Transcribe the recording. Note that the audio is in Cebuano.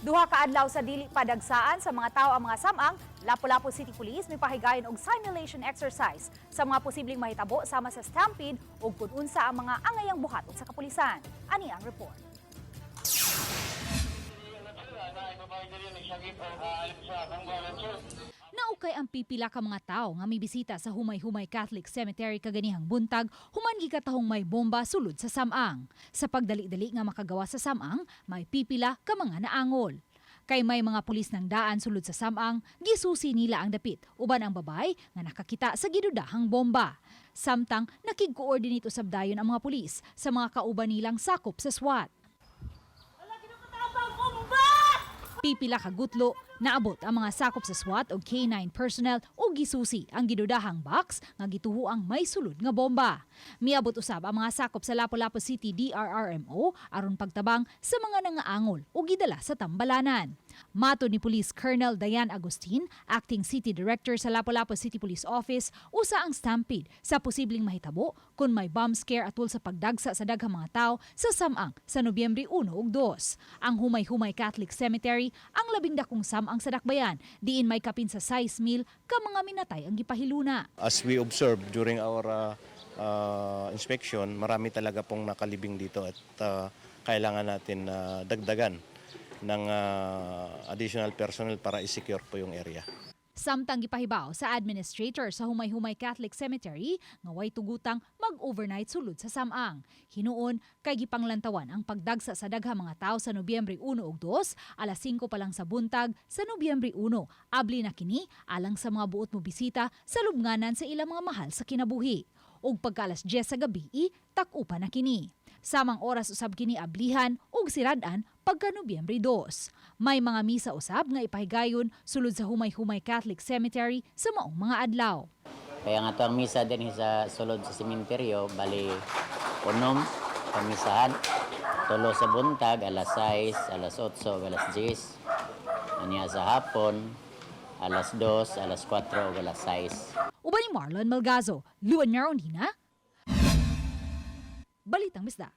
2 ka adlaw sa dili padagsaan sa mga tao ang mga samang, Lapu-Lapu City Police mipahigayon og simulation exercise sa mga posibleng mahitabo sama sa stampede ug kun unsa ang mga angayang buhaton sa kapulisan. Ani ang report. Naukay ang pipila ka mga tao nga mibisita sa Humay-Humay Catholic Cemetery kaganihang buntag human gikatahong may bomba sulod sa samang. Sa pagdali-dali nga makagawa sa samang, may pipila ka mga naangol. Kay may mga pulis ng daan sulod sa samang, gisusi nila ang dapit uban ang babay nga nakakita sa gidudahang bomba. Samtang nakig-coordinate usab dayon ang mga pulis sa mga kauban nilang sakop sa SWAT. Pipila ka gutlo, naabot ang mga sakop sa SWAT o K9 personnel o gisusi ang gidudahang box nga gituhuang may sulod nga bomba. Miabot usab ang mga sakop sa Lapu-Lapu City DRRMO aron pagtabang sa mga nangaangol o gidala sa tambalanan. Matod ni Police Colonel Diane Agustin, Acting City Director sa Lapu-Lapu City Police Office, usa ang stampede sa posibleng mahitabo kung may bomb scare atul sa pagdagsa sa daghang mga tao sa Samang sa Nobyembre 1 ug 2. Ang Humay-Humay Catholic Cemetery ang labing dakong samang sa Dakbayan, diin may kapin sa 6,000 ka mga minatay ang gipahiluna. As we observed during our inspection, marami talaga pong nakalibing dito at kailangan natin dagdagan ng additional personnel para i-secure po yung area. Samtang gipahibaw sa administrator sa Humay-Humay Catholic Cemetery nga way tugutang mag-overnight sulod sa samang. Hinuon kay gipanglantawan ang pagdagsa sa daghang mga tao sa Nobyembre 1 ug 2, alas 5 pa lang sa buntag sa Nobyembre 1. Abli na kini alang sa mga buot mo bisita sa lubnganan sa ilang mga mahal sa kinabuhi. Ug pagka alas 10 sa gabi, tak-upa na kini. Samang oras usab kini ablihan ug sirad-an pagka Nobyembre 2. May mga misa usab nga ipahigayon sulod sa Humay-Humay Catholic Cemetery sa maong mga adlaw. Kaya nga to ang misa din sa sulod sa sementeryo, bali unom kamisahan. 3 sa buntag, alas 6, alas 8, alas 10. Anya sa hapon, alas 2, alas 4, ug alas 6. Uban ni Marlon Malgazo, Luan Marondina, Balitang Bisdak.